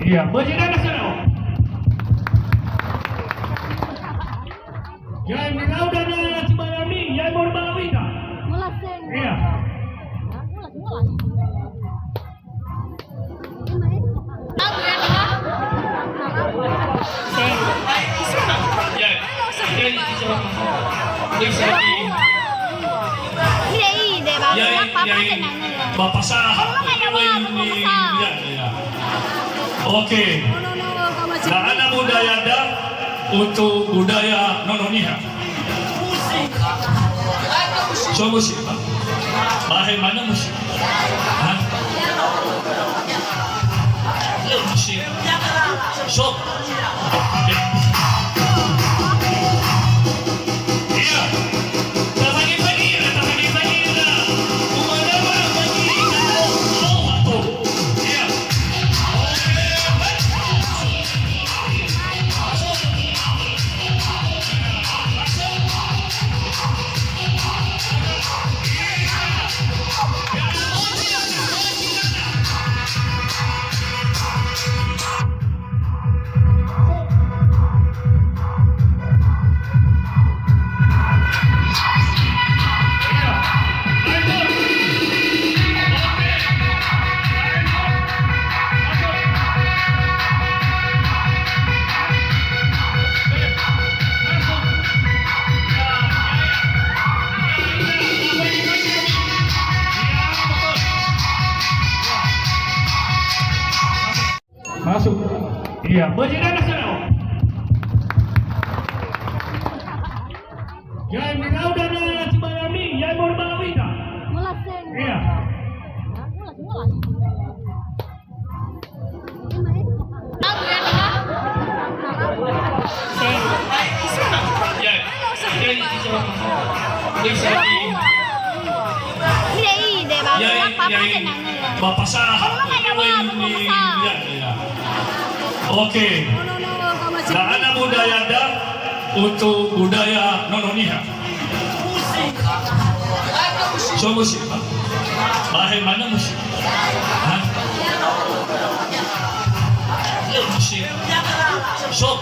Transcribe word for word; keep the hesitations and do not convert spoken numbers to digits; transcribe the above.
Iya, bözi dana sarao. Ya'e mirau dana Cibayami, ya'e moroi ba Lawita. Iya. Oke. Nah, ada budaya da untuk budaya Nono Niha. So musik, Pak. Bahe mana musik? Hah? Musik. So. Iya. Tafagi-fagi, tafagi-fagi, nah. Umana, umana, fagi, nah. Oh, oh, oh. Iya. Masuk. Iya, bözi dana sarao. Ya'e mirau dana Cibayami, ya'e moroi ba Lawita. Iya. Oke. Nah, ada budaya da untuk budaya Nono Niha. So musik, Pak. Bahe mana musik? Hah? Musik. So.